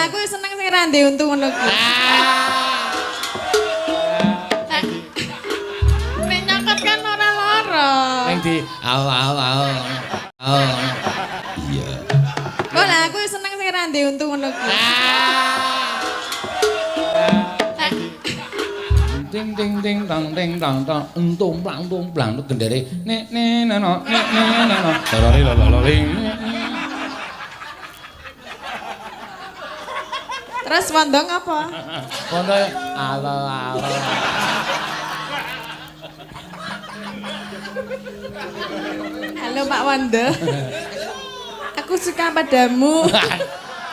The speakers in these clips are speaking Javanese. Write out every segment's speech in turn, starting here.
lah aku seneng sing ra ndek untu ngono kuwi. Nek nyokot kan ora lara. Ning di au au au. Au. Iya. Kok lah aku seneng sing ra ndek untu ngono kuwi. Ting ting ting tang ting tang tang entung plang tung plang gendere nek ne no nek ne no lorori lorori. Terus wondo ngapa? Wondo alo alo. Halo Pak Wondo. Aku suka padamu.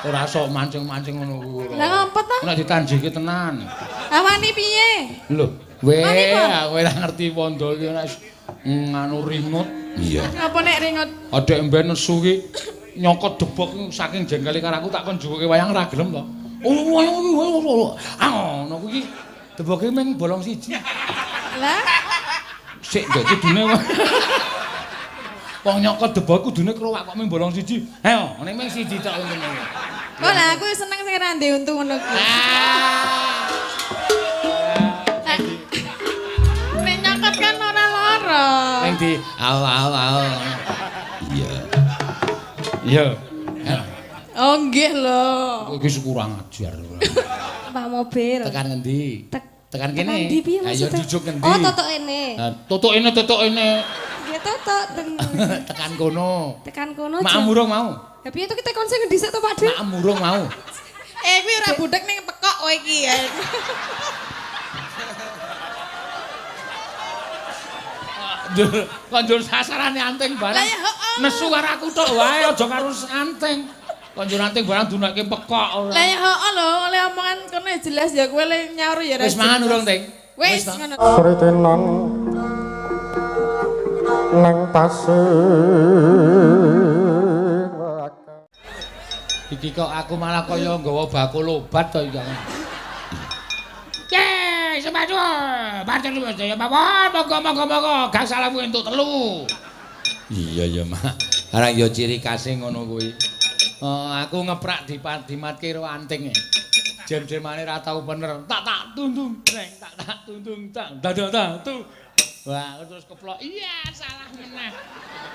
Ora sok mancing-mancing ngono kuwi. Lah ngopo ta? Nek ditanjiki tenan. Awani piye? Lho, weh aku ora ngerti wondo iki nek nganu ringut. Iya. Ngapa nek ringut? Adek mben nesu ki nyokot debok saking jengkele karo aku tak kon njukuke wayang ora gelem to. Oh, wayang iki. Ah ngono kuwi deboke mung bolong siji. Lah sik ndek kudune. Wong nyokot debok kudune krowak kok mung bolong siji. Heo, nek mung siji tok ngene. Kok lah aku seneng sing ra ndek untu ngono kuwi. Nek nyokot kan ora lara. Ning di au au au. Iya. Iya. Oh nggih lho. Kowe iki kurang ajar. Pak mobil. Tekan ngendi? Tekan kene. Ayo jujuk ngendi? Oh, totok ene. Totok ene, totok ene. Nggih totok tekan kono. Tekan kono. Maem urung mau. Lah piye to kita kon sing ngendi sik to Pak De? Maem urung mau. Eh kuwi ora budhek ning pekok kowe iki ya. Kok njur sasarane anting barang. Nesu karo aku tok wae aja karo anting. Kok njur anting barang dunekke pekok ora. Lah ya heeh lho, oleh omongan kono jelas ya kowe le nyaur ya. Wis mangan urung, Ting? Wis ngono. Sritenan nang pasir. Iki kok aku malah kaya nggawa bakul obat to iki. Ye, sepatu. Baca ya mawon, monggo monggo monggo, gak salahmu entuk telu. Iya ya, Mak. Arang ya ciri khase ngono kuwi. Oh, aku ngeprak dimatke karo anting. Jem-jemane ra tau bener. Tak tak tundung breng, tak tak tundung tak. Dadah tak tu. Wah, aku terus keplok. Iya, salah meneh.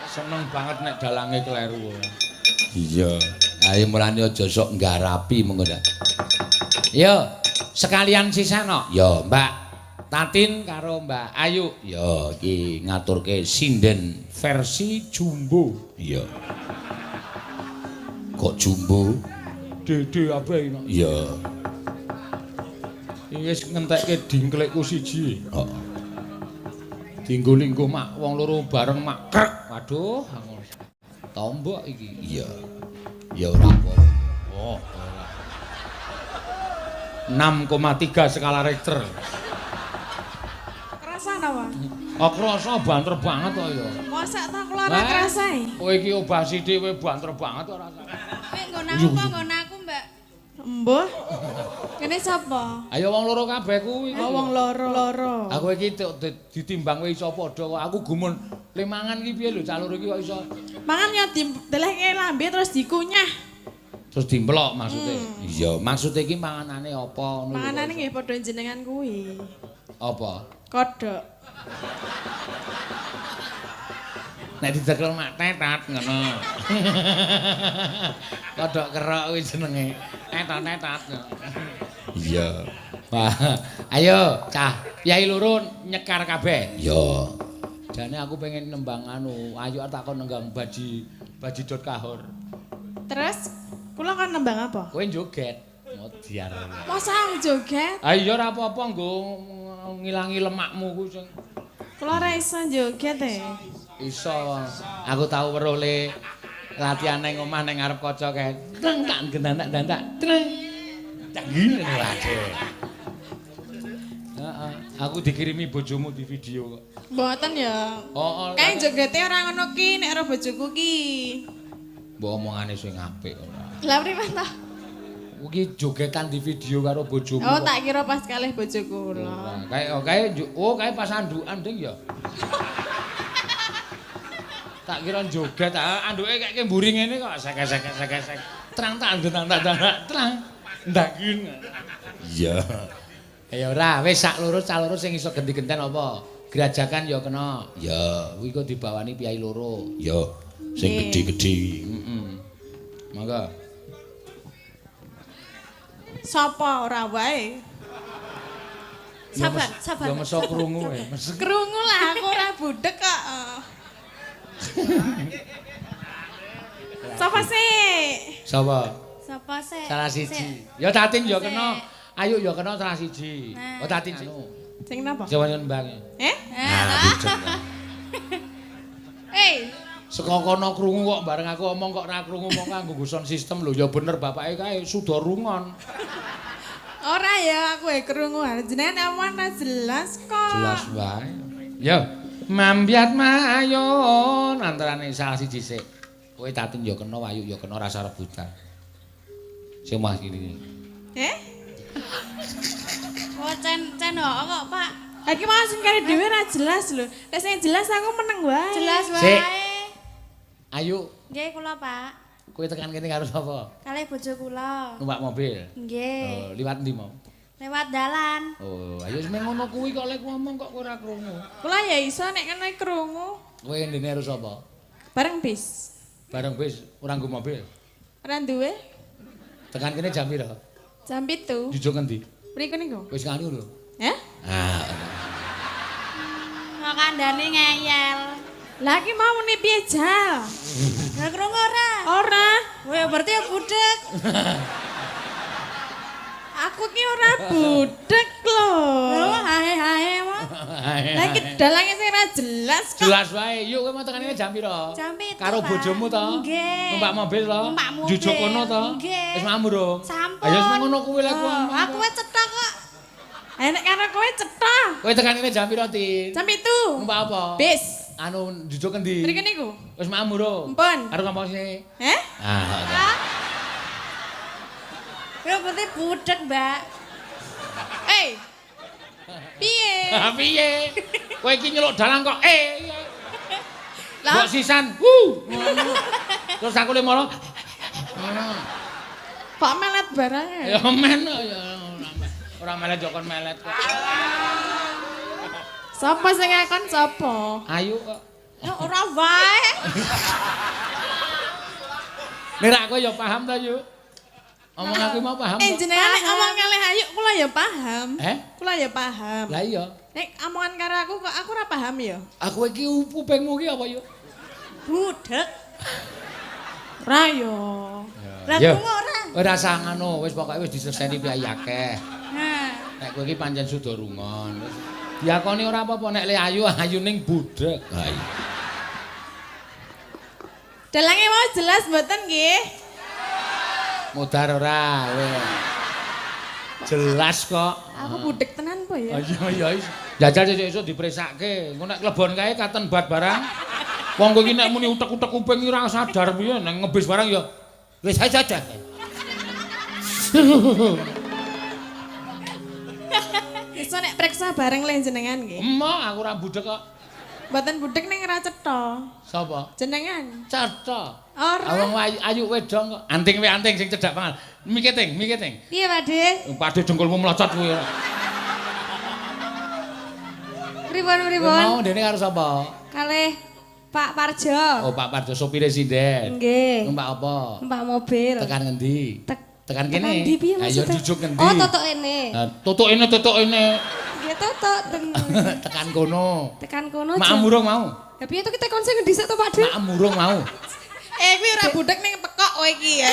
Seneng banget nek dalange kleru. Iya. Ayo mulane aja sok nggarapi mengko ndak. Yo, sekalian sisano. Yo, Mbak Tatin karo Mbak Ayu. Yo, iki ngaturke sinden versi jumbo. Iya. Kok jumbo? Dede abe iki. Iya. Iki wis ngentekke dingklekku siji. Heeh. Dinggo-linggo mak wong loro bareng mak krek. Waduh, tombok iki. Iya. Ya ora apa. Oh, ora. 6,3 skala Richter. Kerasa napa? Oh, kerasa banter banget kok ya. Mosok ta kula ora kerasa e. Kowe iki obah sithik kowe banter banget ora. Kowe nggon aku apa nggon aku, Mbak? Embuh. Kene sapa? Ayo wong loro kabeh kuwi. Oh, wong loro-loro. Aku iki ditimbang kowe iso padha kok. Aku gumun le mangan iki piye lho cah loro iki kok iso. Mangan ya didelehke lambe terus dikunyah. Terus dimplok maksude. Iya, maksude iki manganane apa ngono lho. Manganane nggih padha jenengan kuwi. Apa? Kodhok. Nek didekel mak tetat ngono. Kodhok kerok kuwi jenenge. Tetat-tetat. Iya. Wah, ayo cah, piyai loro nyekar kabeh. Iya. Jane aku pengen nembang anu, ayo tak kon nenggang baji dot kahor. Terus kula kon nembang apa? Kowe joget. Modiar. Masa joget? Ah iya ora apa-apa nggo ngilangi lemakmu ku sing. Kula ora iso joget e. Iso. Aku tau weruh le latihan ning omah ning ngarep kaca kae. Treng tak gendantak-dantak. Treng. Tak ngene wae. Heeh, aku dikirimi bojomu di video kok. Mboten ya. Heeh. Kae jogete ora ngono ki nek ora bojoku ki. Mbok omongane sing apik ora. Lah primen ta? Kuwi jogetan di video karo bojomu. Oh, tak kira pas kalih bojoku lho. Kae kae oh kae pas andukan ding ya. Tak kira joget, anduke kayak mburi ngene kok sek sek sek sek. Trang tak ndang tak ndang trang. Ndangin. Iya. Ya ora, wis sak loro cah loro sing iso genti-genten apa? Grajagan ya kena. Ya, kuwi kok dibawani piyai loro. Ya, sing gedhe-gedhe. Heeh. Monggo. Sapa ora wae? Sabar, sabar. Ya meso krungu e. Krungu lah aku ora budhek kok. Sapa sih? Sapa? Sapa sih? Salah siji. Ya Tatin ya kena. Ayu ya kena salah siji. Oh Tatin anu. Sing napa? Sing nembang. Eh? Nah, Eh. Saka kono krungu kok bareng aku omong kok ora krungu mongko nganggo sound system lho. Ya bener bapake kae suda rungon. Ora ya aku e krungu jenengan omongan ora jelas kok. Jelas wae. Ya, mambyat mayon antarane salah siji sik. Kowe Tatin ya kena, Ayu ya kena rasa rebutan. Sing mah kene. Eh? Oh cen kok, Pak. Iki mau sing kare dhewe ora jelas lho. Nek sing jelas aku meneng wae. Jelas wae. Ayu. Nggih kula, Pak. Kowe tekan kene karo sapa? Kalih bojo kula. Numpak mobil? Nggih. Oh, liwat endi mau? Lewat dalan. Oh, ayo wis ngono kuwi kok lek ngomong kok ora krungu. Kula ya iso nek kene krungu. Kowe ndene karo sapa? Bareng bis. Bareng bis ora nggo mobil? Ora duwe. Tekan kene jam pira? Jam 7. Jujuk ngendi? Mriku niku. Wis nganu lho. Heh? Ah. Kok kandhane ngeyel. Lah iki mau muni piye jal? Lah krungu ora? Ora. Kowe berarti ya budhek. Aku ki ora budhek lho. Lho hae-hae wae. Lah iki dalange sing ora jelas kok. Jelas wae. Yuk kowe mau tekan kene jam pira? Jam 7. Karo bojomu to? Nggih. Numpak mobil to? Numpak mobil. Jujuk kono to? Nggih. Wis mambu durung? Sampun. Ayo wis ngono kuwi lek kuwi. Aku wis cetha kok. Ayo nek karo kowe cetha. Kowe tekan kene jam pira, Tin? Jam 7. Numpak apa? Bis. Anu jujuk endi? Mriki niku. Wis mambu durung? Mpun. Karo ngomong sini. Heh? Ah. Ya berarti budhek, Mbak. Eh. Piye? Ha piye? Kowe iki nyeluk dalang kok eh. Lah mbok sisan. Wu. Terus aku le moro. Ngono. Kok melet barang ya? Ya men ya ora melet yo kon melet kok. Sapa sing ngakon sapa? Ayu kok. Ya ora wae. Nek ra kowe ya paham ta, Yu? Omong aku mau paham. Eh jenengan nek omong kalih Ayu kula ya paham. Eh? Kula ya paham. Lah iya. Nek omongan karo aku kok aku ora paham ya. Aku iki kupingmu iki apa yo? Budhek. Ora yo. Lah krungu ora? Ora usah ngono, wis pokoke wis diseseni piyayi akeh. Nah, nek kowe iki pancen suda rungon. Wis diakoni ora apa-apa nek le ayu ayu ning budhek. Ha iya. Dalange mau jelas mboten nggih? Modar ora kowe. Jelas kok. Aku budhek tenan po ya. Iya iya. Jajal sesuk dipresake. Engko nek klebon kae katen bat barang. Wong kowe iki nek muni utek-utek kuping ora sadar piye nek ngebis barang ya wis aja aja. Iso nek preksa bareng le jenengan nggih. Emoh aku ora budhek kok. Mboten budhek ning ora cetha. Sapa? Jenengan. Cetha. Ora. Wong ayu wedong kok. Anting we anting sing cedhak banget. Miketing, miketing. Piye, Pak De? Pak De dengkulmu mlocot kuwi. Pripun, pripun? Mau dene karo sapa? Kalih Pak Parjo. Oh, Pak Parjo sopire sinden. Nggih. Numpak apa? Numpak mobil. Tekan ngendi? Tekan kene. Tekan ndi piye Ayo maksudnya? jujuk ngendi? Oh, tutuk ene. Tutuk ene, tutuk ene. Nggih, tutuk teng. Tekan kono. Tekan kono. Maem urung mau? Lah piye to kita kon sing ngendi sik to, Pak De? Maem urung mau. Eh kuwi ora budhek ning pekok kowe iki ya.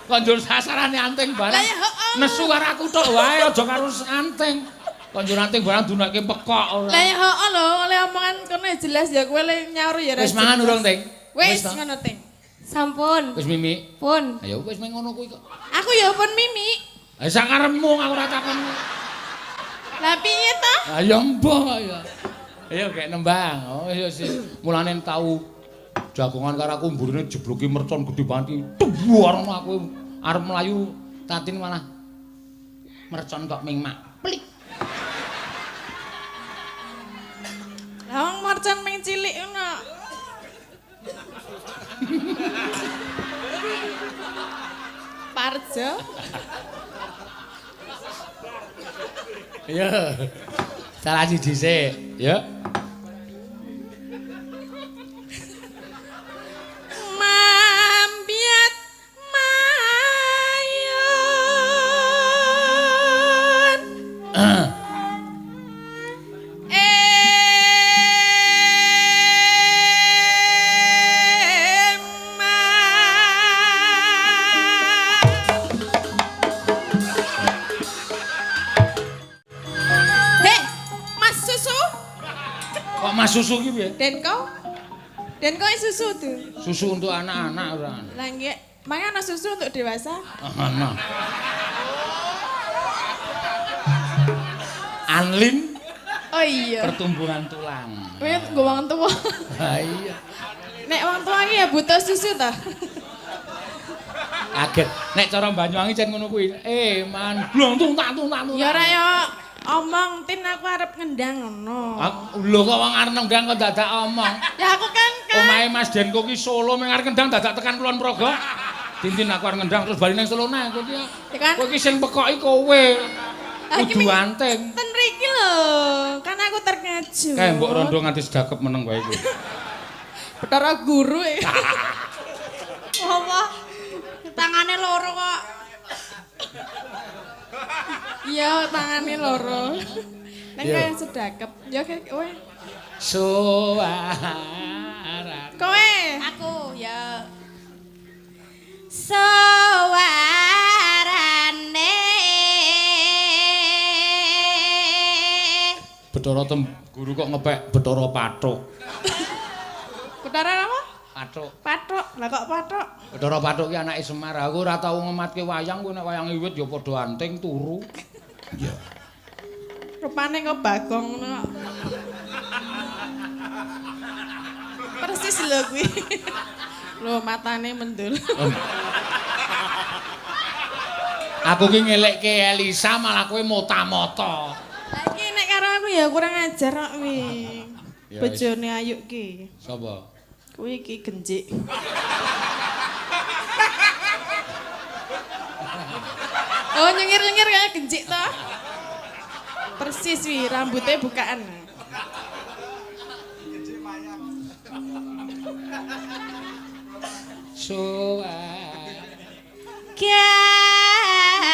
Kok njur sasarane anting barang. Lah ya heeh. Nesu karo aku tok wae aja karo anting. Kok njur anting barang dunekke pekok ora. Lah ya heeh lho, oleh omongan kono ya jelas ya kowe le nyaur ya ora. Wis mangan urung, Ting? Wis ngono, Ting. Sampun. Wis mimi. Pun. Ayo wis meng ngono kuwi kok. Aku ya pun mimi. Ha sakarepmu aku ora takon. Lah piye to? Ayo mboh ya. Ayo gek nembang. Oh iya sih. Mulane tau jagongan karo aku mburine jebloki mercon gedhe banget iki. Tuwar aku arep mlayu Tatin malah mercon kok ming mak. Plik. Lah wong mercon ming cilik ngono. Parjo. Iya. Salah siji sik, ya. Mambiat mayun. Kok Mas Susu ki piye? Denko? Denko susu tuh. Susu untuk anak-anak ora. Lah nggih, mangan ana susu untuk dewasa. Ana. Anlin. Oh iya. Pertumbuhan tulang. Kowe nggo wong tuwa. Ha iya. Nek wong tuwa iki ya butuh susu ta. Kaget. Nek cara Banyuwangi jan ngono kuwi. Man blong tung tak tung tak. Ya ora ya. Omong tin aku arep ngendang ngono. Lho kok wong arep ngendang kok dadak omong. Ya aku kan omahe Mas Denko ki Solo meng arep ngendang dadak tekan Kulon Progo. Tintin aku arep ngendang terus bali nang Solo neh kowe iki. Kowe iki sing pekoki kowe. Kudu anting. Ten mriki lho. Kan aku terkejut. Kae mbok rondo nganti sedakep meneng wae kowe. Betara guru e. Apa? Tangane loro kok. Iya, tangane loro. Neng kaya sedakep. Ya kowe. Suara. Kowe. Aku ya. Suarane. Betara tem guru kok ngepek Betara Pathuk. Betara apa? Pathuk. Pathuk. Lah kok pathuk? Betara Pathuk ki anake Semar. Aku ora tau ngematke wayang, kowe nek wayang wiwit ya padha anting turu. Iya. Rupane kok Bagong ngono kok. Persis lho kuwi. Lho matane mendul. Aku ki ngelekke Elisa malah kowe mota-mota. Lah iki nek karo aku ya kurang ajar kok kuwi. Bojone Ayu ki. Sapa? Kuwi iki genjik. Oh nyengir-nyengir kayak genjik toh. Persis wi, rambutnya bukaan.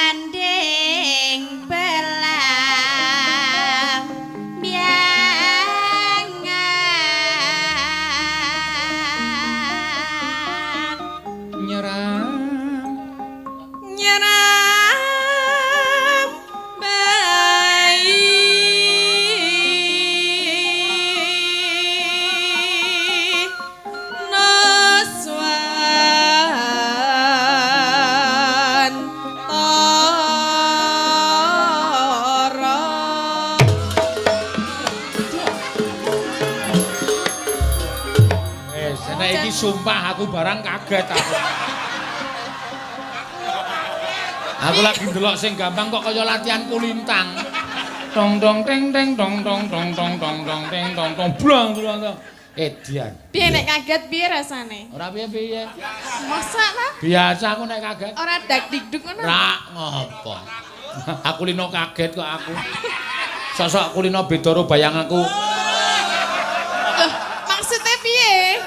Gandeng belam biangan nyeram nyeram bayi naswan tara. Wes, nek iki sumpah aku barang kaget aku. Aku lagi ndelok sing gampang kok kaya latihan kulintang. Dong dong teng teng dong dong dong dong dong dong teng dong dong blang blang. Edian. Piye nek kaget piye rasane? Ora piye-piye. Masa ta? Biasa aku nek kaget. Ora dak-dikduk ngono. Ra ngopo. Aku lino kaget kok aku. Sosok aku lino beda karo bayang aku. Loh, maksudnya piye?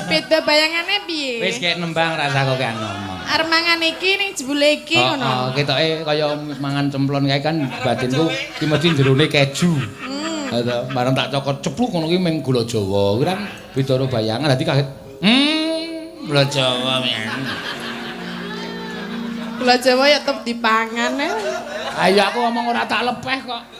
Beda bayangane piye? Wis kek nembang rasa kok kan ngomong. Arep mangan iki ning jebule iki ngono. Heeh, ketoke kaya mangan cemplon kae kan batinku ki mesti jerone keju. Heeh, bareng tak cokot cepluk ngono ki meng gula Jawa. Kuwi kan beda karo bayangan dadi kaget. Gula Jawa men. Gula Jawa ya tetep dipangan e. Ayo aku ngomong ora tak lepeh kok.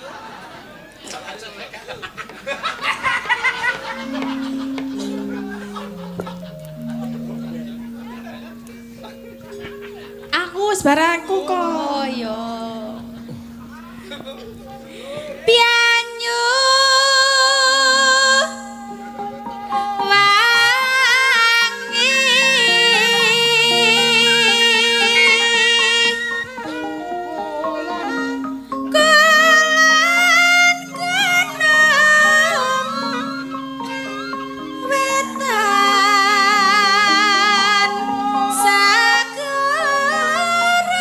Aku wis barangku kok. Oh iya. Banyu wangi kulon gunung wetan sagara.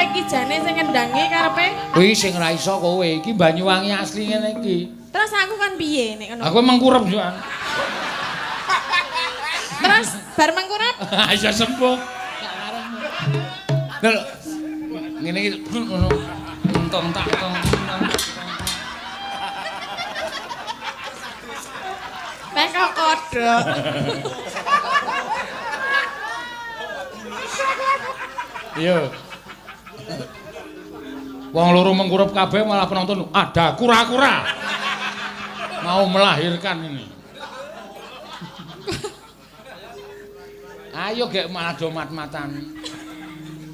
iki jane sing ngendangi karepe? Kuwi sing ra iso kowe, iki Banyuwangi asli ngene iki. Terus aku kan piye nek ngono? Aku mengkurep yo. Terus bar mengkurep? Iso sembuh. Lho. Ngene iki ngono. Entong tak tong. Nek kok kodhok. Iya. Wong loro mengkurep kabeh malah penonton ada kura-kura. Mau melahirkan ini. Ayo gek malah do mat-matan.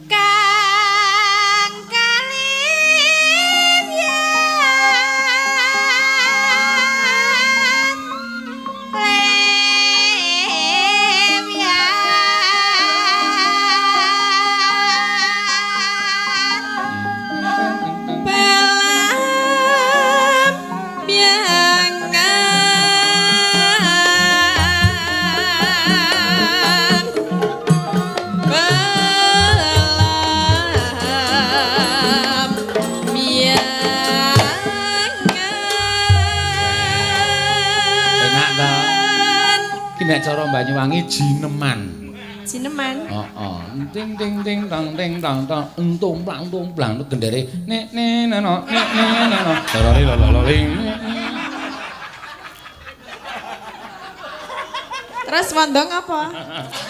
Kang kalim ya. Lem ya. Pelam biangan. Pelam biangan. Enak ta? Iki nek cara Banyuwangi jineman. Jineman. Heeh. Ting ting ting tang ting tang tang entung plang tung plang gendere nek ne no nek ne no. Lorori lololing. Terus wondong apa?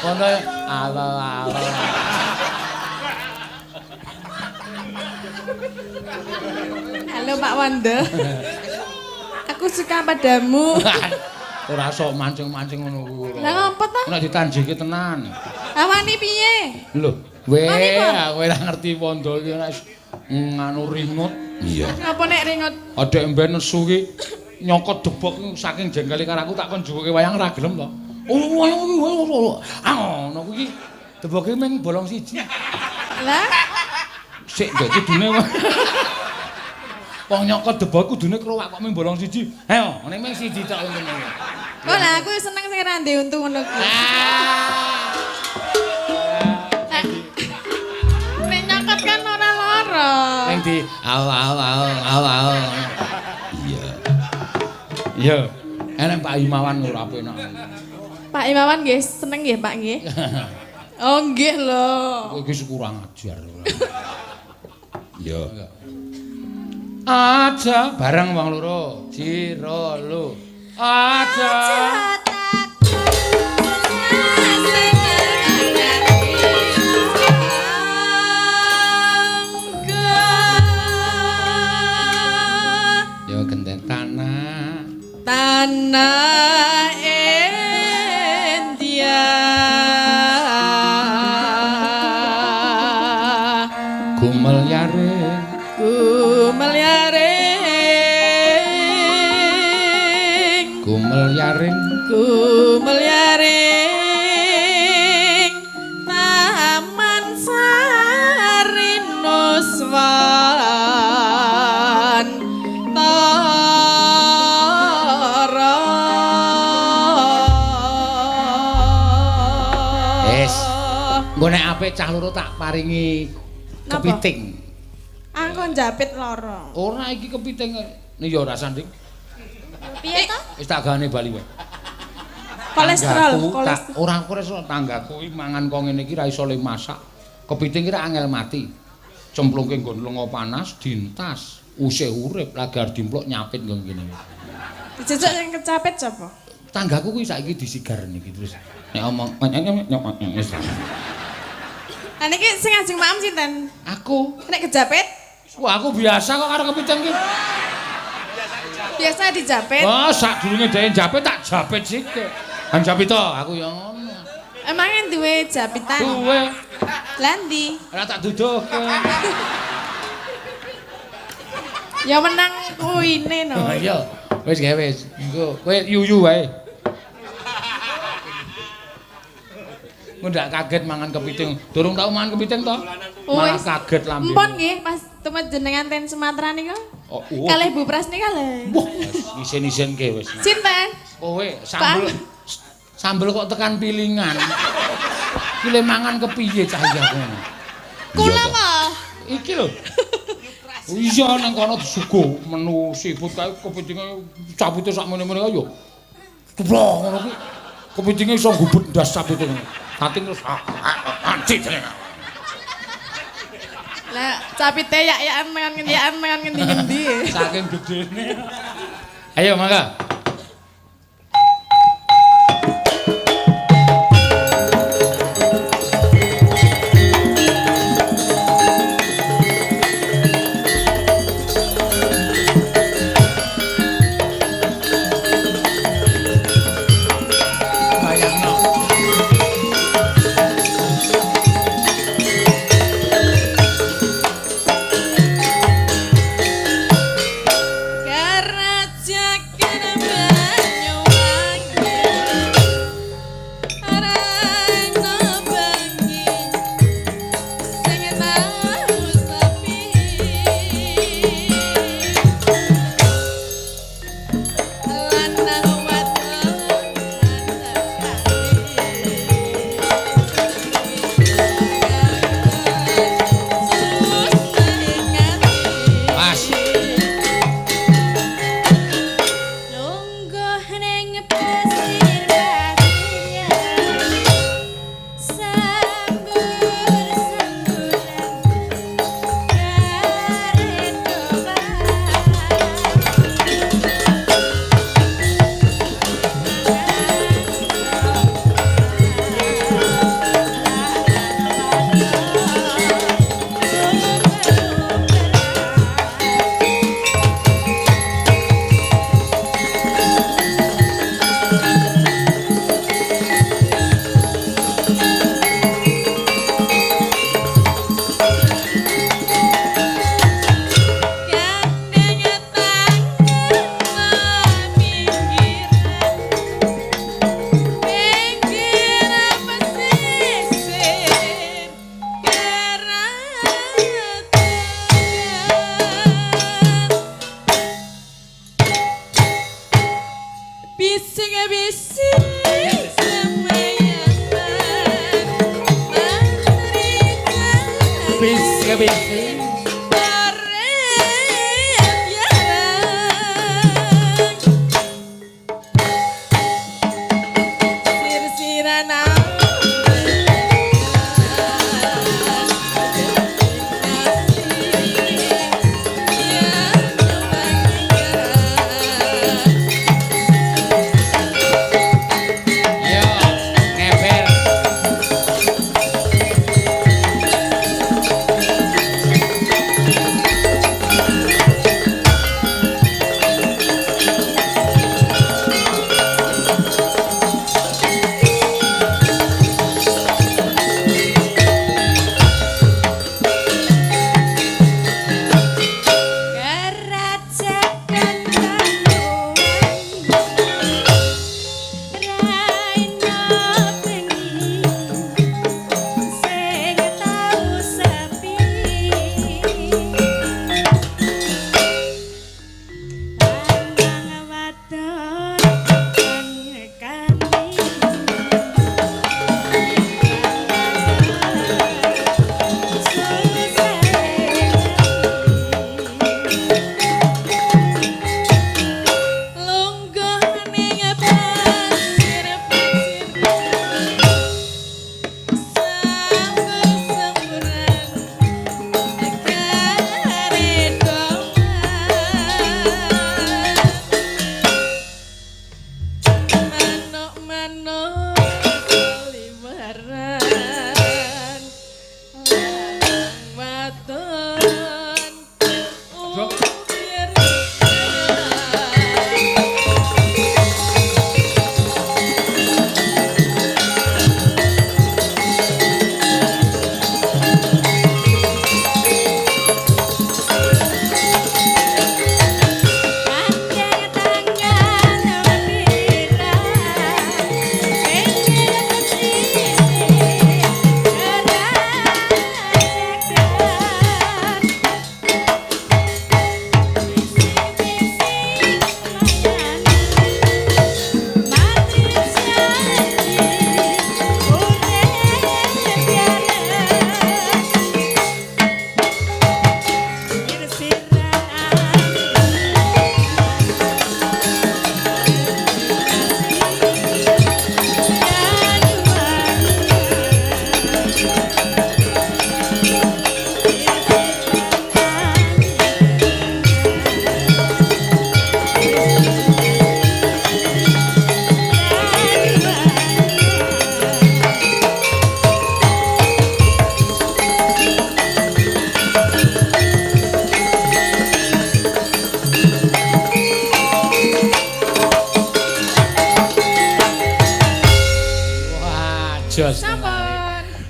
Wondo alo alo. Halo Pak Wondo. Aku suka padamu. Ora sok mancing-mancing ngono kuwi. Lah ngopo ta? Nek ditanjiki tenan. Awani piye? Lho, weh Wani aku ora ngerti wondo iki nek nganu ringut. Iya. Ngapa nek ringut? Adek mben nesu ki nyokot debok saking jengkele karo aku tak kon juwuke wayang ora gelem to. Oh, wayang. Ah ngono kuwi deboke mung bolong siji. Lah, sik ndek kudune. Wong nyokot debok kudune krowak kok mung bolong siji. Ayo, ngene mung siji tok untune. Oh lah aku seneng sing ra ndek untu ngono kuwi. Nek nyokot kan ora lara. Ning di au au au au au. Iya. Iya. Enek Pak Imawan ora penak. Pak Imawan nggih seneng nggih Pak nggih. Oh nggih lho. Kowe iki kurang ajar. Iya. Aja bareng wong loro. Jiro lu. Aja. Ya genten tanah. Tanah India. Gumel yaring. Gumel yaring. Gumel yaring. Gumel yaring. Taman Sari Nuswantara. Wis. Engko nek apik cah loro tak paringi kepiting. Angko njapit loro. Ora iki kepiting. Ini ya ora sanding. Piye to? Wis tak gane bali wae. Kolesterol, kolesterol. Ora kolesterol tanggaku iki mangan kok ngene iki ra iso le masak. Kepiting iki ra angel mati. Cemplungke nggon lenga panas dintas, usih urip lagi arep dimplok nyapit nggon kene. Dijejak sing kecapit sapa? Tanggaku kuwi saiki disigar niki terus. Nek omong wis. Lah niki sing ajeng maem sinten? Aku. Nek kejapit? Wah, aku biasa kok karo kepiting iki. Biasa dijapit. Oh, sadurunge dhek njapit tak japit sithik. Kan japit to, aku ya ngono. Emangnya duwe japitan? Duwe. Lah ndi? Ora tak duduhke. Ya menang kuine no. Iya. Wis gawe wis. Engko kowe yuyu wae. Engko ndak kaget mangan kepiting. Durung tau mangan kepiting to? Malah kaget lambene. Empun nggih pas tumet jenengan ten Sumatera niku. Oh, oh. Kalih Bu Pras nika lho. Wah, isin-isinke wis. Sinten? Kowe sambel sambel kok tekan pilingan. Ki le mangan kepiye cah iki aku. Kula apa? Iki lho. Iya nang kono disuguh menu seafood kae kepitinge capite sak mene-mene kae yo. Ceblok ngono kuwi. Kepitinge iso gubet ndas capite ngono. Tating terus anci jenenge. Lah capite yak-yakan mangan ngendi-yakan mangan ngendi-ngendi. Saking gedene. Ayo mangga. Bayangno. Kerajakan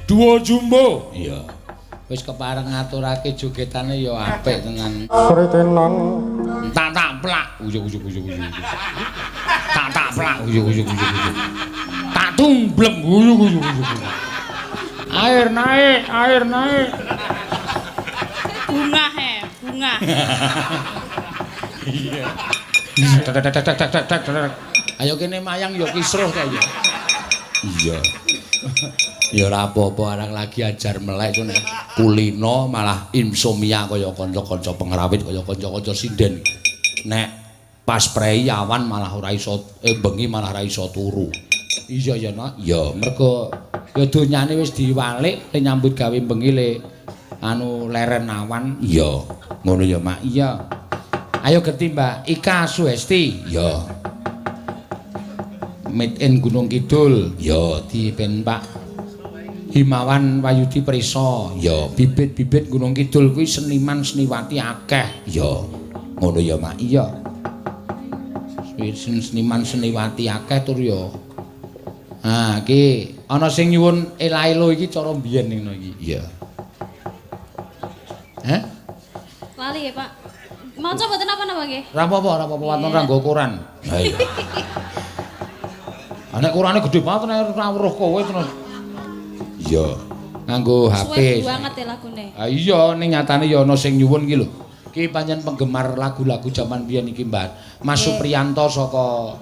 Duo Jumbo. Iya. Wis kepareng ngaturake jogetane ya apik tenan. Sritenan Tak tak plak. Uyuk uyuk uyuk uyuk. Tak tak plak. Uyuk uyuk uyuk uyuk. Tak tumblek. Uyuk uyuk uyuk. Air naik, air naik. Bunga he, bunga. Iya. Ayo kene mayang ya kisruh ta ya. Iya. Ya ora apa-apa arang lagi ajar melek ngene. Kulino malah insomnia kaya kanca-kanca pengrawit kaya kanca-kanca sinden. Nek pas prei awan malah ora iso bengi malah ora iso turu. Iya ya, Nak. Ya, mergo ya donyane wis diwalik le nyambut gawe bengi le anu leren awan. Iya. Ngono ya, Mak. Iya. Ayo genti Mbak Ika Suhesti. Ya. Made in Gunung Kidul. Ya, dipen Pak Himawan Wayudi Prisa. Ya, bibit-bibit Gunung Kidul kuwi seniman seniwati akeh. Ya. Ngono ya, Mak. Iya. Seniman seniwati akeh tur ya. Ah, iki ana sing nyuwun ela-elo iki cara mbiyen ngono iki. Iya. Hah? Lali ya, Pak. Maca mboten apa-apa nggih? Ora apa-apa, ora apa-apa waton ora nggo koran. Ha iya. Nek korane gedhe banget nek ora weruh kowe terus. Iya, nganggo HP. Suwe banget ya lagune. Ha iya, ning nyatane ya ana sing nyuwun iki lho. Iki pancen penggemar lagu-lagu jaman biyen iki, Mbak. Mas Supriyanto saka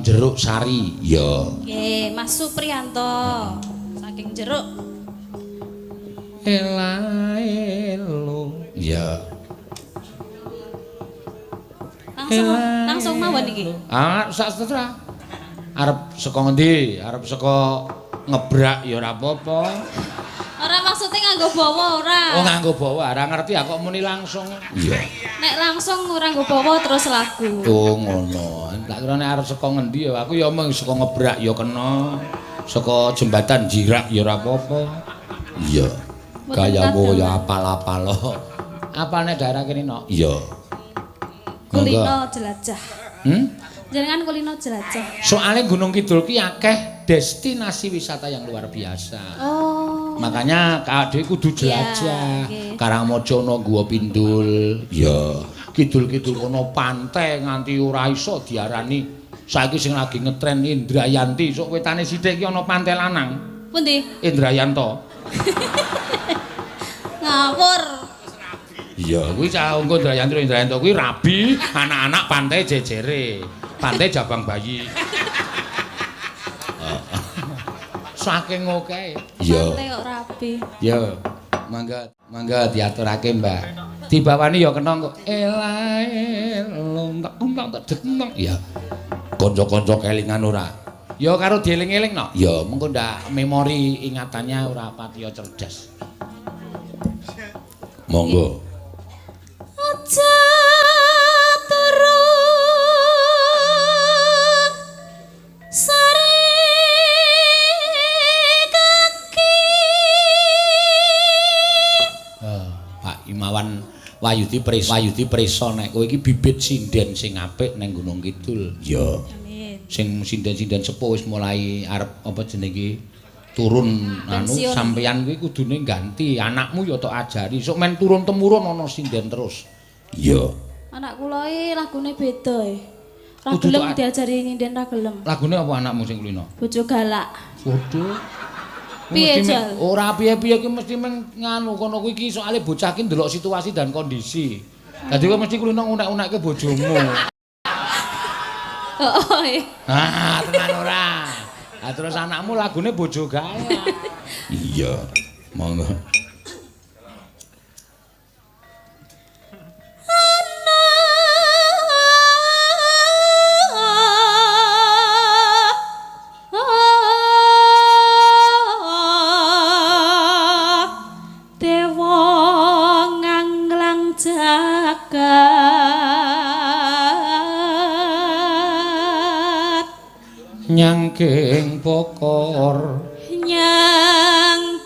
Jeruk Sari. Iya. Nggih, Mas Supriyanto saking Jeruk. Ela elo. Iya. Langsung langsung mawon iki. Ah, sak seterah. Arep saka ngendi? Arep saka ngebrak ya ora apa-apa. Ora maksudnya nganggo bawa ora. Oh, nganggo bawa. Ora ngerti aku kok muni langsung. Iya. Nek langsung ora nganggo bawa terus lagu. Oh, ngono. Tak kira nek arep saka ngendi ya aku ya mung saka ngebrak ya kena. Saka jembatan Jirak ya ora apa-apa. Iya. Gayamu ya apal-apal. Apalne daerah kene, Nok? Iya. Kulino jelajah. Hmm? Jenengan kulino jelajah. Soale Gunung Kidul ki akeh destinasi wisata yang luar biasa. Oh. Makanya dhewe kudu jelajah. Ya, okay. Karangmojo ana Gua Pindul. Ya. Kidul-kidul kono pantai nganti ora iso diarani. Saiki sing lagi ngetren Indrayanti, sok wetane sithik ki ana pantai lanang. Pundi? Indrayanto. Ngawur. Iya, kuwi cah engko Indrayanti Indrayanto kuwi rabi anak-anak pantai jejere. Pantai Jabang Bayi. Saking oke. Iya. Pantai kok rabi. Ya. Mangga, mangga diaturake, Mbak. Dibawani ya kena kok. Ela elo tak tak tak. Ya. Kanca-kanca kelingan ora? Ya karo dieling-eling no. Ya, mengko ndak memori ingatannya ora patiya cerdas. Monggo. Aja turu sare kaki. Pak Imawan Wayudi Prisa, Wayudi Prisa nek kowe iki bibit sinden sing apik ning Gunung Kidul. Ya. Amin. Sing sinden-sinden sepuh wis mulai arep apa jenenge iki turun anu sampeyan kuwi kudune ganti anakmu ya tok ajari sok men turun temurun ana sinden terus. Iya. Anak kula iki lagune beda e. Ra gelem diajari nyinden ra gelem. Lagune apa anakmu sing kulino? Bojo galak. Waduh. Piye jal? Ora piye-piye ki mesti meng nganu kono kuwi iki soalé bocah ki ndelok situasi dan kondisi. Dadi kowe mesti kulino ngunek-unekke bojomu. Heeh. Ah, tenan ora. Ah terus anakmu lagune bojo galak. Iya. Monggo. Dewa nganglang jagat nyangking bokor, nyangking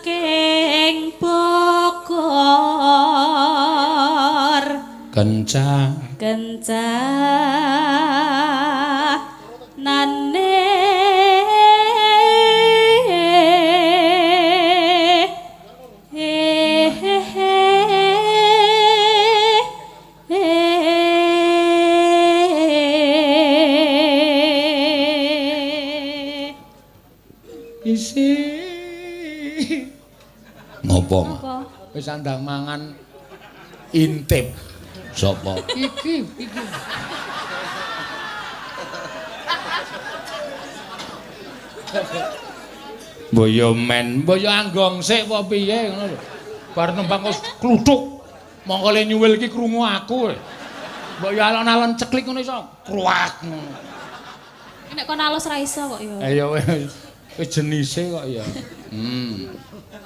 bokor, kencang kencanane Apa? Apa? Wis andang mangan intip. Sapa? Iki, iki. Mbok yo men, mbok yo anggong sik apa piye ngono lho. Bar nembang kok kluthuk. Mongko le nyuwil iki krungu aku. Mbok yo alon-alon ceklik ngono iso kruak ngono. Nek kon alus ra iso kok ya. Ya wis wis jenise kok ya.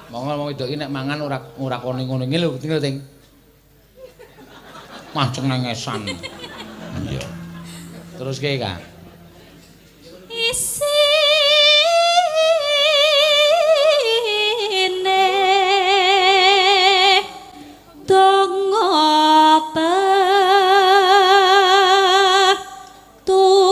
Monggo wong wedok iki nek mangan ora kone ngono iki lho, tinggal ting. Mah cengengesan. Iya. Terus ki, Kak. Isine donga petulak.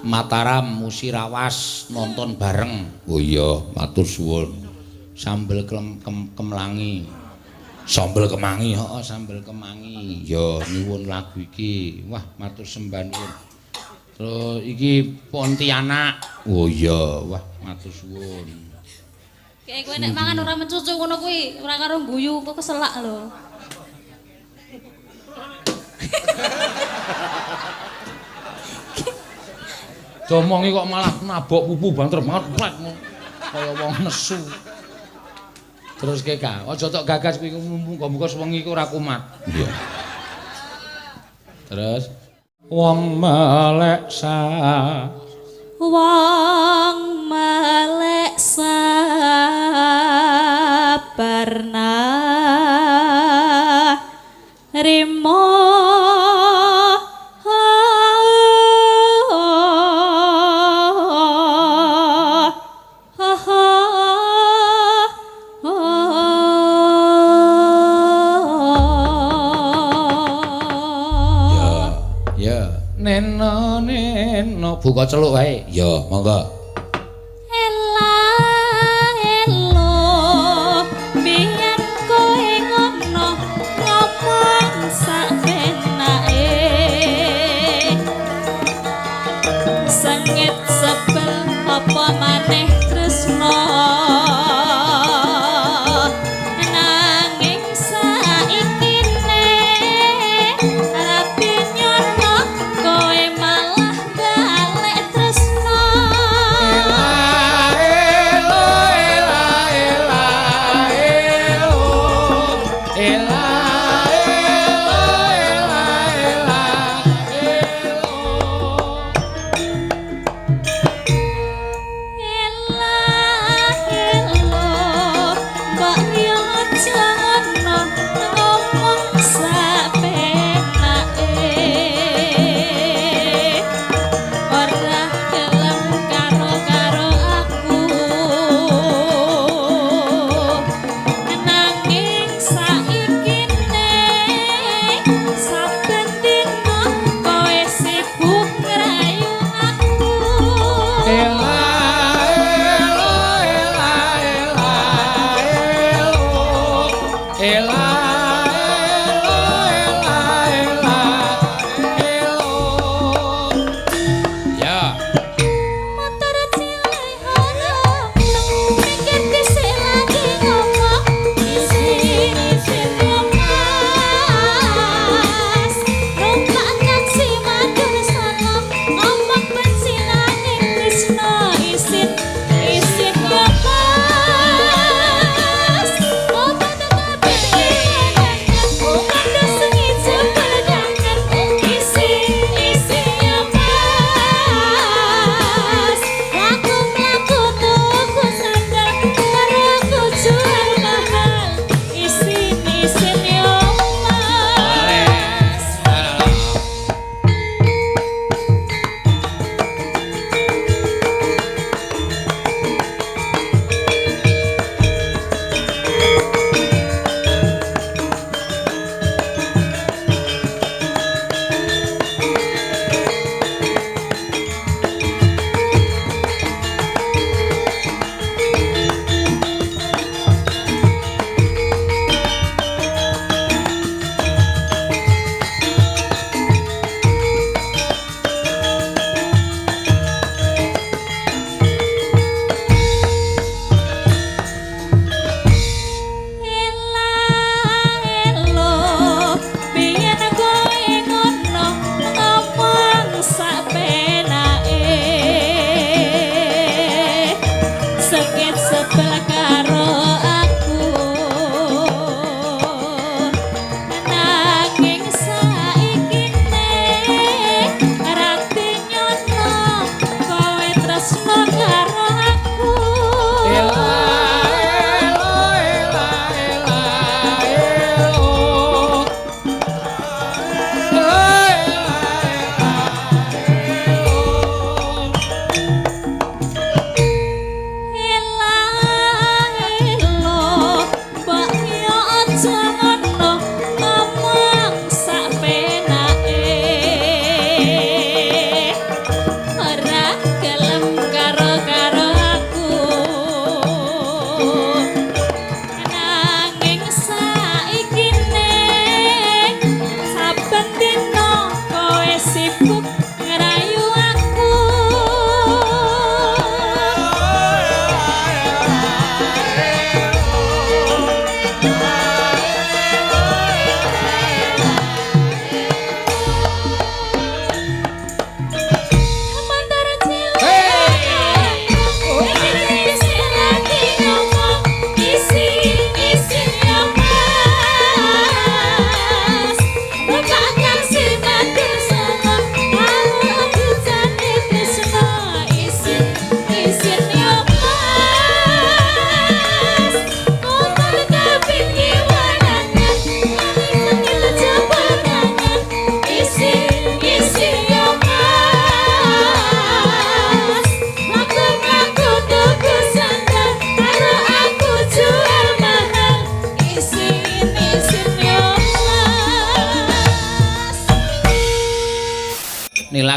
Mataram Musirawas nonton bareng. Oh iya, matur suwun. Sambel kemlangi. Sambel kemangi, heeh, sambel kemangi. Ya nyuwun lagu iki. Wah, matur sembah nuwun. Terus iki Pontianak. Oh iya, wah matur suwun. Kayak kowe nek mangan ora mencucu ngono kuwi, ora karo guyu kok keselak lho. Diomongi kok malah nabok pupu banter banget plek kaya wong nesu. Terus ke Kak, aja tok gagas kuwi muga-muga sewengi ku ora kumat. Iya. Terus wong melek sa wong melek sabarna rimo Neno neno buka celuk wae. Ya, monggo. Ela elo biyen kowe ngono ngomong sak penake. Sengit sebel apa maneh tresno. Nanging saiki ne rapi nyono kowe malah balik tresno.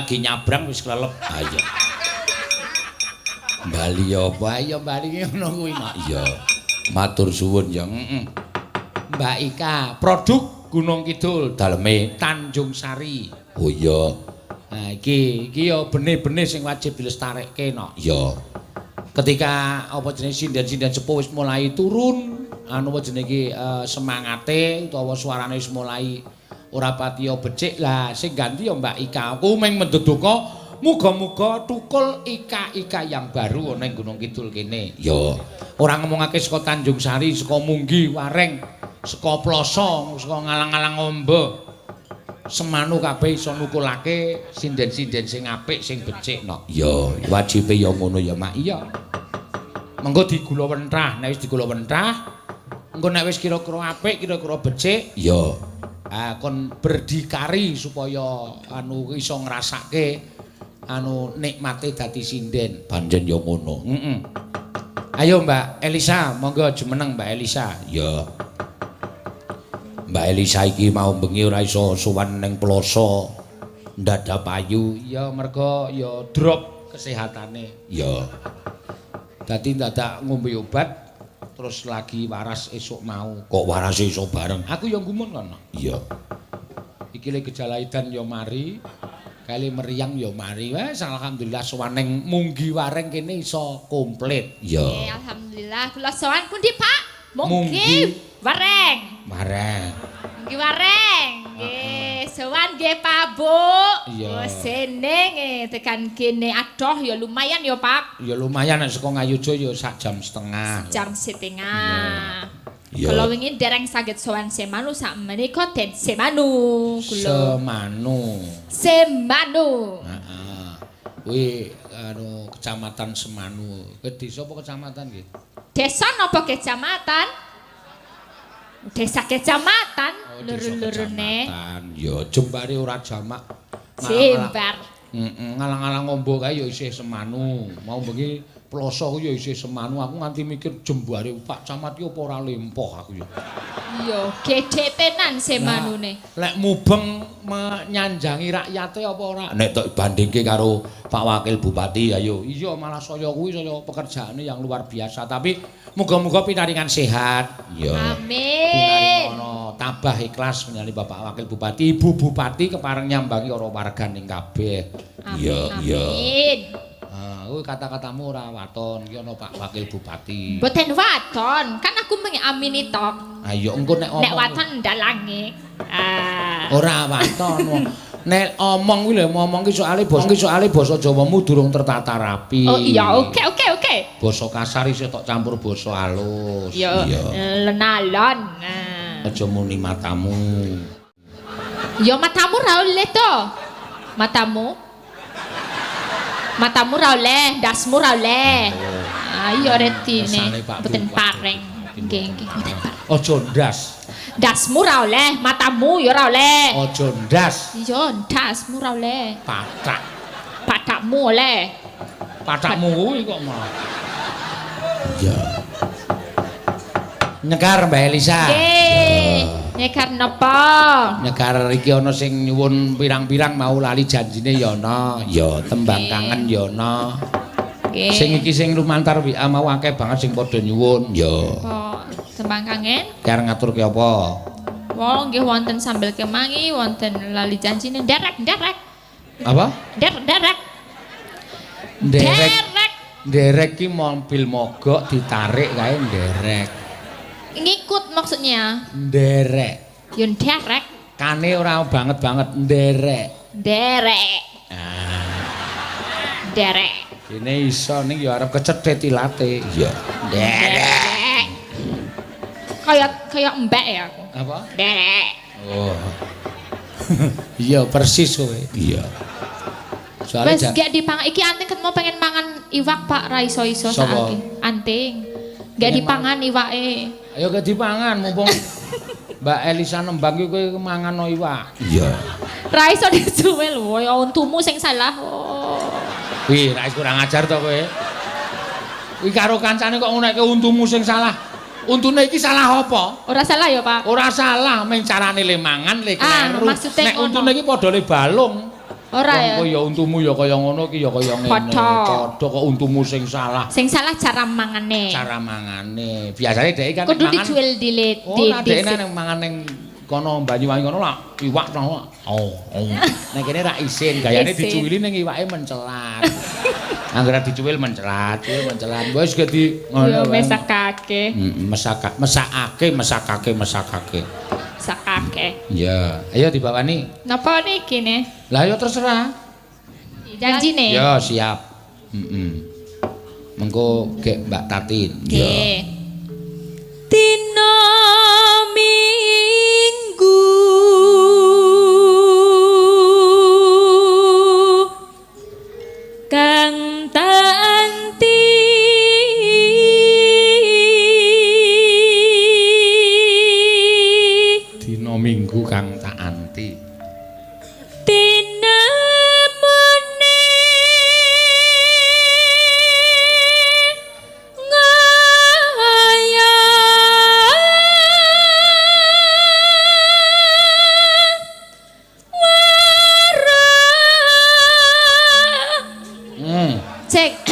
Lagi nyabrang wis klelep. Ha iya. Bali apa? Ayo bali ngono kuwi, Mak. Iya. Matur suwun ya. Heeh. Mbak Ika, produk Gunung Kidul daleme Tanjung Sari. Oh iya. Nah iki ya benih-benih sing wajib dilestarekke no. Iya. Ketika apa jenenge sinden-sinden sepuh wis mulai turun, anu apa jenenge iki semangate utawa suarane wis mulai ora patiya becik lah sing ganti ya Mbak Ika. Aku mung menduduka muga-muga tukul Ika-ika yang baru ana ing Gunung Kidul kene. Ya. Ora ngomongake saka Tanjung Sari, saka Munggi, Wareng, saka Ploso, saka ngalang-alang ombo. Semanu kabeh iso nukulake sinden-sinden sing apik, sing becik no. Ya, wajibe ya ngono ya, Mak. Iya. Mengko digula wentah, nek wis digula wentah, engko nek wis kira-kira apik, kira-kira becik, ya. Ah, kon berdikari supaya anu iso ngrasake anu nikmate dadi sinden. Pancen ya ngono. Heeh. Ayo Mbak Elisa, monggo jumeneng Mbak Elisa. Ya. Mbak Elisa iki mau bengi ora iso sowan ning Ploso. Ndadak payu. Ya mergo ya drop kesehatane. Ya. Dadi ndadak ngombe obat terus lagi waras esuk mau. Kok waras iso bareng? Aku ya gumun kan. Iya. Iki le gejala edan ya mari. Kali meriang ya mari. Wes alhamdulillah sowan ning Munggi Wareng kene iso komplit. Iya. Alhamdulillah kula sowan pundi, Pak? Munggi Wareng. Wareng. Munggi Wareng. Nggih, sowan nggih Pak Bu. Iya. Oh seneng tekan kene adoh ya lumayan ya Pak. Ya lumayan nek saka Ngayogya ya sak jam setengah. Jam setengah. Iya. Kula wingi dereng saged sowan Semanu sak menika den Semanu kula. Semanu. Semanu. Heeh. Kuwi anu kecamatan Semanu. Ke desa apa kecamatan nggih? Desa napa kecamatan? Desa kecamatan Oh, loro-lorone. Ya jembare ora jamak. Jembar. Heeh, ngalang-alang ombo kae ya isih Semanu. Mau bengi Ploso ku ya isih Semanu. Aku nganti mikir jembare Pak Camat ki apa ora lempoh aku ya. Iya, gedhe tenan Semanune. Lek mubeng menyanjangi rakyate apa ora? Nek tok bandingke karo Pak Wakil Bupati ayo. Iya malah saya kuwi saya pekerjaane yang luar biasa, tapi muga-muga pinaringan sehat. Iya. Amin. Pinaringono tabah ikhlas menyali Bapak Wakil Bupati, Ibu Bupati kepareng nyambangi ora warganing kabeh. Iya, iya. Amin. Ah, kuwi kata-katamu ora waton, iki ana Pak Wakil Bupati. Mboten waton, kan aku mengamini tok. Ayo engko nek omong. Nek waton ndalange. Ah. Ora waton. Nek omong kuwi lho, ngomong ki soale basa Jawamu durung tertata rapi. Oh iya, oke oke oke. Basa kasar isih tok campur basa halus. Iya, lenalon. Aja muni matamu. Ya matamu ra oleh to. Matamu. Matamu ra oleh, ndasmu ra oleh. Ayo retine mboten pareng. Nggih, nggih, mboten pareng. Aja ndas. Ndasmu ra oleh, matamu ya ora oleh. Aja ndas. Iya, ndasmu ra oleh. Pathak. Pathakmu oleh. Pathakmu kuwi kok malah. Iya. Nyekar Mbak Elisa. Nggih. Nyekar napa? Nyekar iki ana sing nyuwun pirang-pirang mau lali janjine ya ana. Ya tembang kangen ya ana. Nggih. Sing iki sing lumantar WA mau akeh banget sing padha nyuwun. Ya. Apa tembang kangen? Kar ngaturke apa? Wong nggih wonten sambel kemangi, wonten lali janjine nderek-nderek. Apa? Nderek-nderek. Nderek. Nderek ki mobil mogok ditarik kae nderek. Ngikut maksudnya. Nderek. Ya nderek. Kane ora banget-banget nderek. Nderek. Ah. Nderek. Dene iso ning ya arep kecethit ilate. Iya. Nderek. Kayak kayak mbek ya aku. Apa? Nderek. Oh. Iya persis kowe. Iya. Soale wis gak dipangan iki anting ketemu pengen mangan iwak Pak ra iso-iso saiki. Anting. Gak dipangan iwake. Ayo gak dipangan mumpung Mbak Elisa nembang iki kowe mangan no iwak. Iya. Ra iso dijuwel lho, ya untumu sing salah. Oh. Wih, ra kurang ajar to kowe. Kuwi karo kancane kok ngonekke untumu sing salah. Untune iki salah apa? Ora salah ya, Pak. Ora salah, mung carane le mangan le kleru. Nek untune iki padha le balung. Ora ya. Wong ya untumu ya kaya ngono iki ya kaya ngene. Padha. Padha kok untumu sing salah. Sing salah cara mangane. Cara mangane. Biasane dhek kan kudu mangan. Dijual dilit. Ora dhek nek mangan ning kono Banyuwangi kono lak iwak to. Oh, oh. Nek kene ra isin, gayane dicuwili ning iwake mencelat. Anggere dicuwil mencelat, cuwil mencelat. Wis gedi ngono. Yo mesakake. Heeh, mesakake, mesakake, mesakake. Sakake. Iya, ayo dibawani. Napa niki ne? Lah ya terserah. Janjine. Ya, siap. Heeh. Mengko gek Mbak Tatin. Nggih. Dina Minggu kang tak anti Dina Minggu kang tak anti. Tinemune ngaya wara. Cek.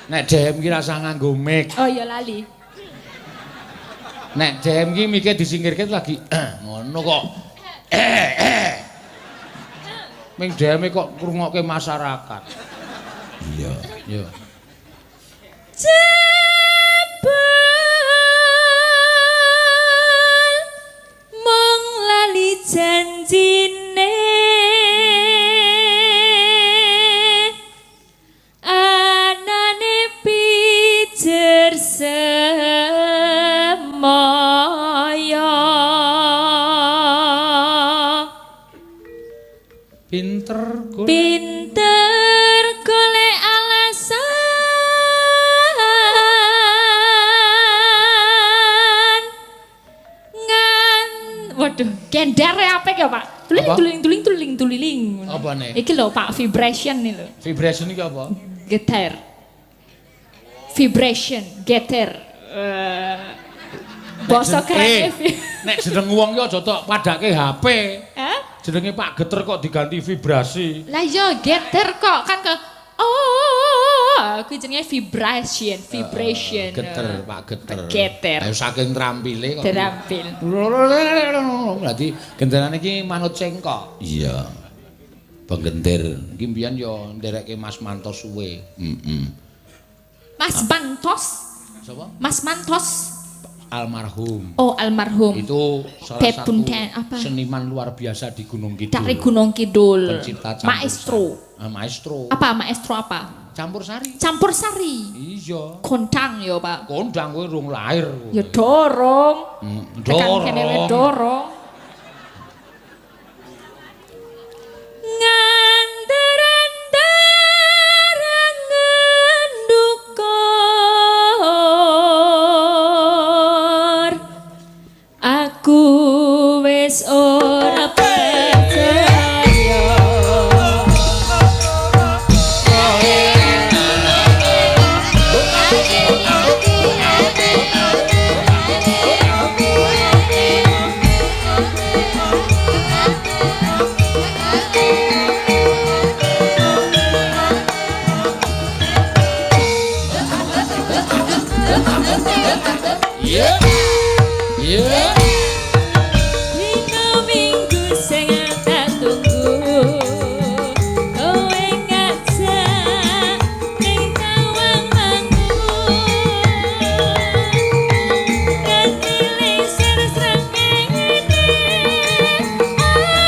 Nek DM ki rasah nganggo mic. Oh ya lali. Nek DM ki mike disingkirke lagi ngono kok. Ming DM kok ngrungokke masyarakat. Iya, iya. Jebul mung lali janjine anane pijer semaya. Pinter golek. Pinter golek alasan ngan. Waduh, gendar ya apik ya, Pak. Tuling tuling tuling tuling tuling. Apa nih? Iki lho, Pak, vibration nih lho. Vibration iki apa? Geter. Vibration, geter. Basa keren. Nek jeneng wong ki aja tok padake HP. Hah? Jenenge Pak Geter kok diganti vibrasi. Lah iya geter kok kan ke oh, kuwi jenenge vibration, vibration. Geter, Pak Geter. Geter. Ayo saking trampile kok. Terampil. Berarti genderane iki manut cengkok. Iya. Penggender. Iki mbiyen ya nderekke Mas Manto suwe. Heeh. Mas Mantos. Sapa? Mas Mantos. Almarhum. Oh, almarhum. Itu salah satu apa? Seniman luar biasa di Gunung Kidul. Dari Gunung Kidul. Pencipta campur maestro. Sari. Maestro. Apa maestro apa? Campur sari. Campur sari. Iya. Kondang ya, Pak. Kondang kowe rung lahir. Ya dorong. Dorong. Tekan kene dorong. Nganter-anter ndukur aku wis ora percaya. Yeah. Yeah. Dina Minggu sing tak tunggu, kowe ngajak ning Tawang Mangu. Nganti leser srengenge ana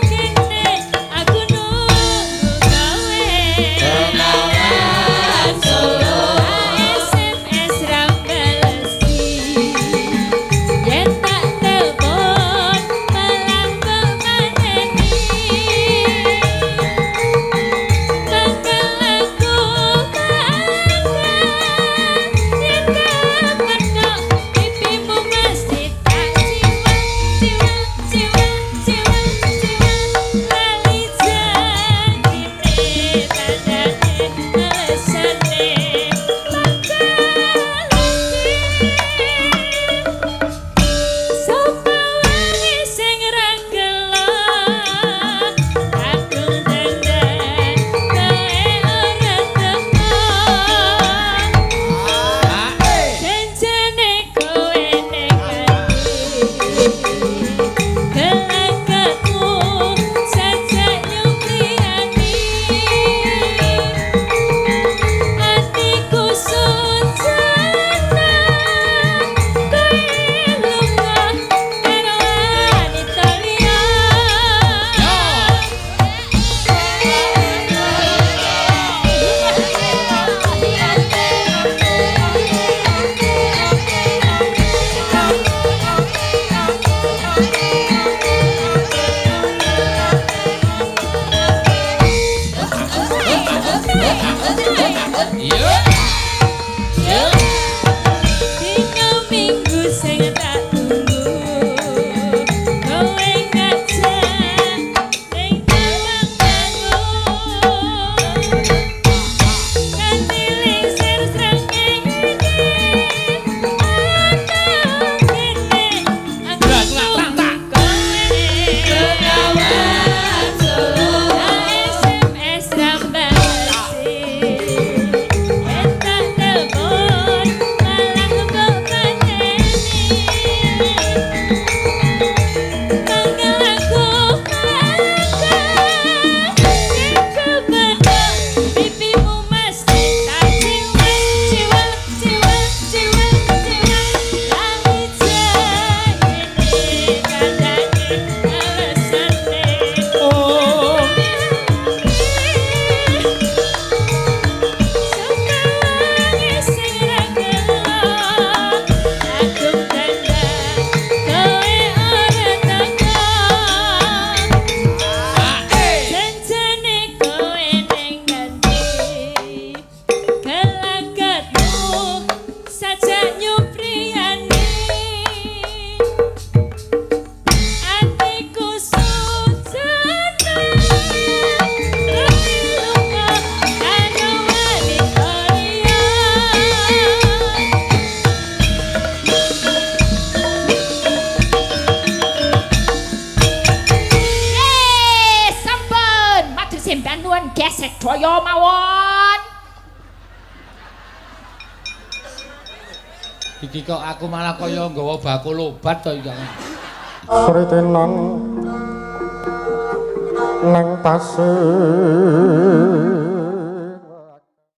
kene aku nunggu kowe. Kenalan Solo SMS ra balesi. Yen tak telepon malah mbok mateni. Bakal aku kaget yen kepethuk pipimu mesti tak ciwang ciwang ciwang ciwang ciwang lali janjine tandane. Iya. Iya. Dino minggu sing tak tunggu, kowe ngajak ning Tawangmangu. Kanthi lingsir srengenge ana kene aku tunggu kowe. Bengawan Solo SMS rambalasi, entak telepon malah mbok pateni. Mangga aku mangga, sing kebedhok pipimu mesti tak ciwel ciwel ciwel ciwel ciwel. Langit jayene kandhane alesane. Oh. Sukawangi sing ra gelo, agung dandan kowe ora teko. Janjane kowe ning ngendi, gelagatmu sajak nyupriyani. Atiku sujana, kowe lunga karo wanita liya. Yeay, sampun. Matur sembah nuwun gesek daya mawon. Iki kok aku malah kaya nggawa bakul obat to iki. Sritenan nang pasir.